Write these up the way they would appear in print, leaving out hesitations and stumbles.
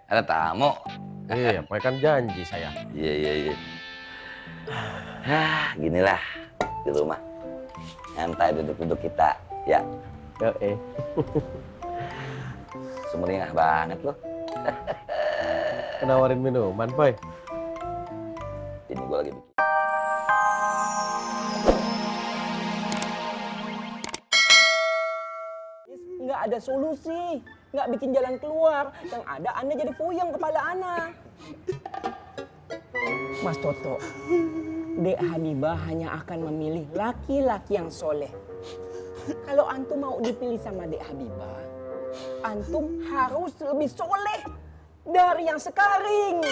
Ada tamu. Iya, Pak kan janji saya. Iya. Ginilah di rumah. Nyantai duduk-duduk kita, ya. Sumringah banget loh. Nawarin minuman, Boy. Ini gue lagi bikin. Nggak ada solusi, nggak bikin jalan keluar. Yang ada Anda jadi puyeng kepala Anda. Mas Toto, Dek Habibah hanya akan memilih laki-laki yang soleh. Kalau antum mau dipilih sama Dek Habibah, antum harus lebih soleh dari yang sekarang.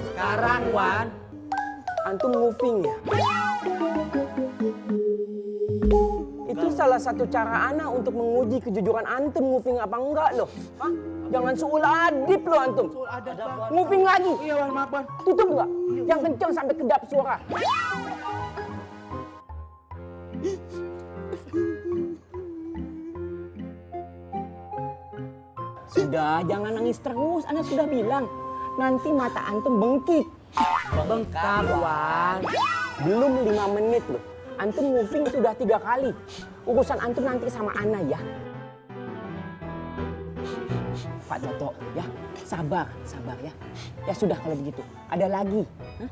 Sekarang, Wan, antum moving ya. Itu salah satu cara Ana untuk menguji kejujuran antum moving apa enggak loh. Hah? Jangan suul adib loh antum. Moving lagi. Iya, Wan, maaf, Wan. Tutup enggak? Yang kencang sampai kedap suara. Sudah, jangan nangis terus. Ana sudah bilang. Nanti mata antum bengkik. Bengkak, Wan. Belum 5 menit loh. Antum moving sudah 3 kali. Urusan antum nanti sama Ana ya. Pak Toto ya, sabar ya. Ya sudah kalau begitu. Ada lagi? Hah?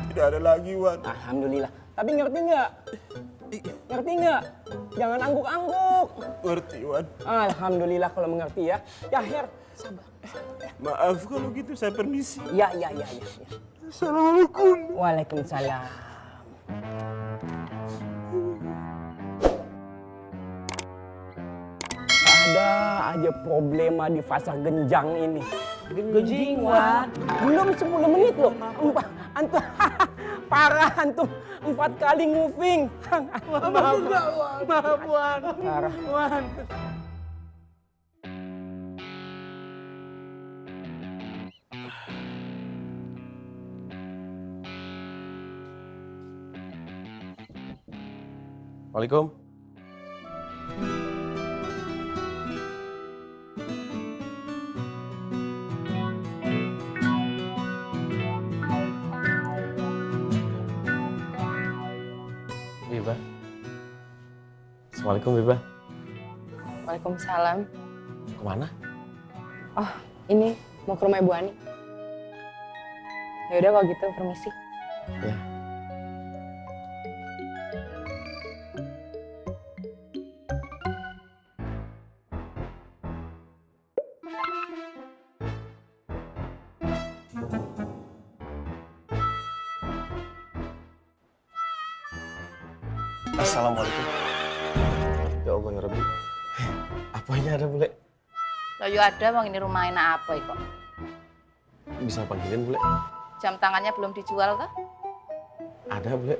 Tidak ada lagi, Wan. Alhamdulillah. Tapi ngerti nggak? Ngerti nggak? Jangan angguk-angguk. Ngerti, Wan. Alhamdulillah kalau mengerti ya. Ya Her, sabar. Maaf kalau gitu, saya permisi. Ya. Assalamualaikum. Waalaikumsalam. Ada aja problema di fase genjang ini. Genjing, Wan. Belum 10 menit loh. Antum parah antum 4 kali moving. Maaf, Wan. Parah. Wan. Waalaikum. Bibah. Assalamualaikum, Bibah. Waalaikumsalam. Kemana? Oh, ini mau ke rumah Ibu Ani. Ya udah kalau gitu permisi. Ya. Assalamualaikum. Ya Allah ya Rabbi. Apanya ada, Bule? Loh yo ada bang, ini rumah enak apa kok? Bisa panggilin, Bule? Jam tangannya belum dijual kah? Ada, Bule.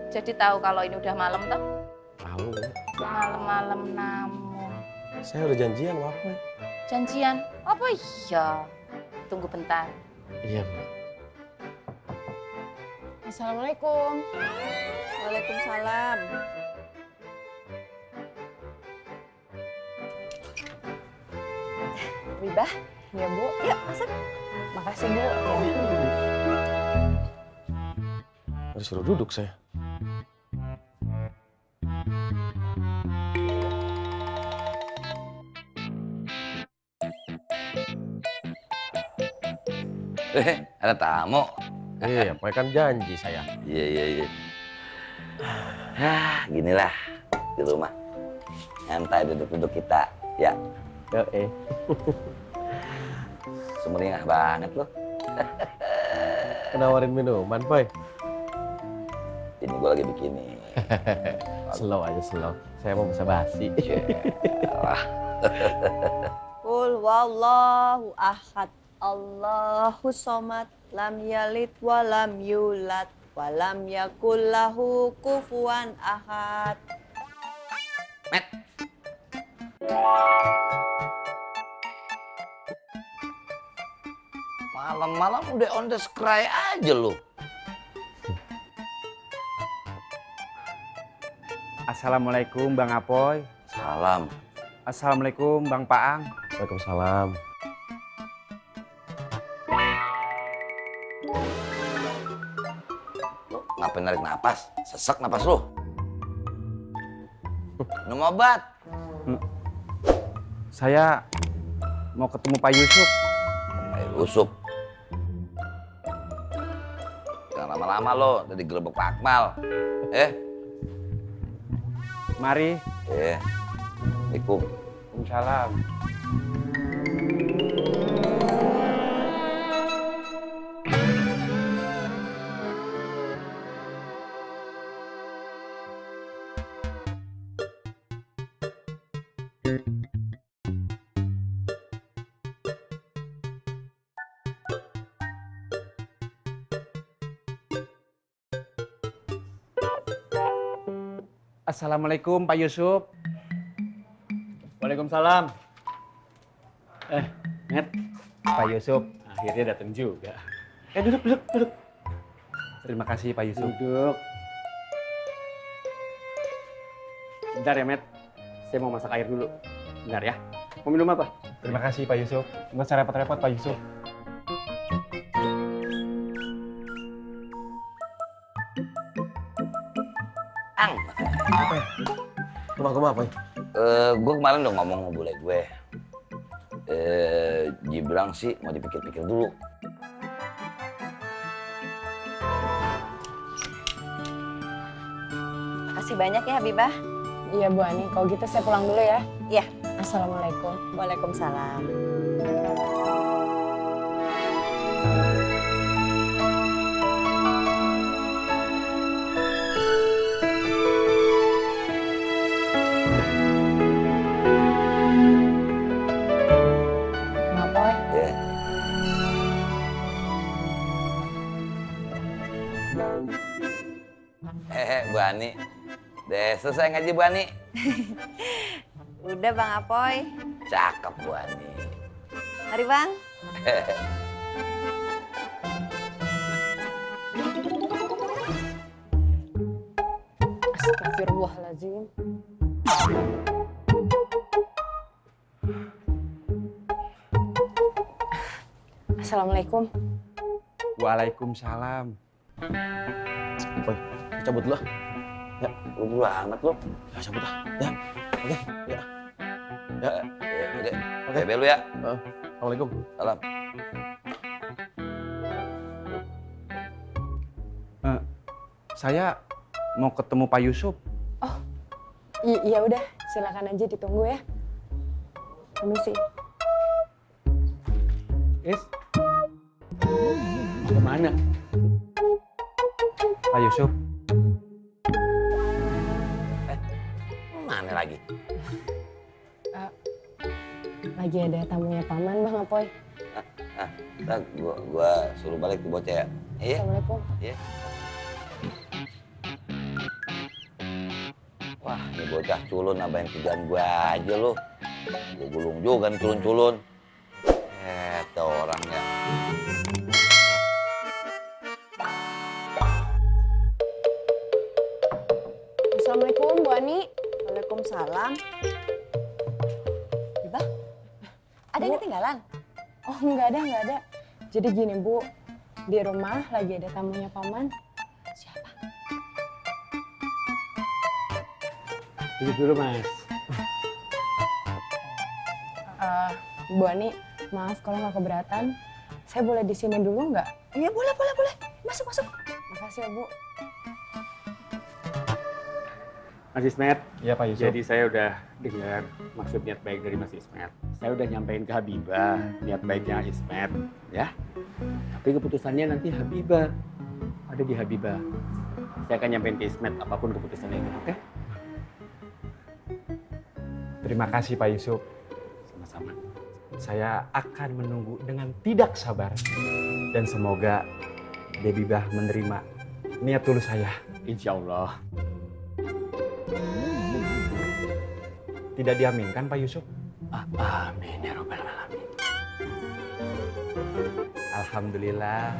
Jadi tahu kalau ini udah malam toh? Tahu, Bule. Malam-malam namu. Saya udah janjian, maaf, Bule. Janjian? Apa iya? Tunggu bentar. Iya, Bule. Assalamualaikum. Waalaikumsalam. Bibah, ya Bu. Yuk masuk. Makasih Bu. Harus suruh duduk saya. Ada tamu. Iya, Pak kan janji saya. Iya. Ginilah di rumah. Nyantai duduk-duduk kita, ya. Sumringah banget loh. Nawarin minuman, Boy. Ini gue lagi bikinin. Slow aja, slow. Saya mau basa-basi. Alah. Qul wallahu ahad, Allahu somad, lam yalid wa lam yulad wa lam yakul lahu kufuwan ahad. Met. Malam-malam udah on the cry aja lu. Assalamualaikum Bang Apoy. Salam. Assalamualaikum Bang Paang. Waalaikumsalam. Lu ngapain narik napas? Sesek napas lu. Minum obat. Saya mau ketemu Pak Yusuf. Usup. Jangan lama-lama lo, tadi gelebek Pak Akmal. Mari. Assalamualaikum. Waalaikumsalam. Assalamualaikum Pak Yusuf. Waalaikumsalam. Net, Pak Yusuf. Akhirnya datang juga. Duduk. Terima kasih Pak Yusuf. Duduk. Bentar ya, Met. Saya mau masak air dulu. Bentar ya. Mau minum apa? Terima kasih Pak Yusuf. Nggak usah repot-repot Pak Yusuf. Ang. Kumah apa? Gue kemarin udah ngomong sama bule gue. Jibrang sih mau dipikir-pikir dulu. Makasih banyak ya Habibah. Iya Bu Ani, kalau gitu saya pulang dulu ya. Iya. Assalamualaikum. Waalaikumsalam. Ngapain? Ya. Bu Ani. Deh, selesai ngaji Bu Ani. Udah Bang Apoy. Cakep Bu Ani. Mari Bang. Astagfirullahaladzim. Assalamualaikum. Waalaikumsalam. Boy, cabut dulu. Ya, buru-buru amat lo. Ya, cabut lah. Ya. Oke. Ya. Ya, udah. Oke, belu ya. Assalamualaikum. Salam. Saya mau ketemu Pak Yusuf. Iya udah, silakan aja ditunggu ya. Permisi. Kemana? Pak Yusuf. Mana lagi? Lagi ada tamunya paman Bang Apoy. Ntar gua suruh balik ke bocah ya. Iya. Assalamualaikum. Iya. Wah, ini bocah culun nambahin kerjaan gua aja lu. Gua gulung juga nih culun-culun. Tuh orangnya. Assalamualaikum Bu Ani. Waalaikumsalam. Habibah, ada yang Bu. ketinggalan? Oh nggak ada. Jadi gini Bu, di rumah lagi ada tamunya paman. Siapa? Duduk dulu, Mas. Bu Ani, maaf kalau nggak keberatan. Saya boleh di sini dulu nggak? Iya boleh. Masuk. Makasih ya Bu. Mas Ismet. Iya Pak Yusuf. Jadi saya udah dengar maksud niat baik dari Mas Ismet. Saya udah nyampein ke Habibah niat baiknya Ismet, ya. Tapi keputusannya nanti Habibah. Ada di Habibah. Saya akan nyampein ke Ismet apapun keputusannya itu, oke? Terima kasih Pak Yusuf. Sama-sama. Saya akan menunggu dengan tidak sabar. Dan semoga Habibah menerima niat tulus saya. Insya Allah. Tidak diaminkan Pak Yusuf? Amin ya Rabbal Alamin. Alhamdulillah.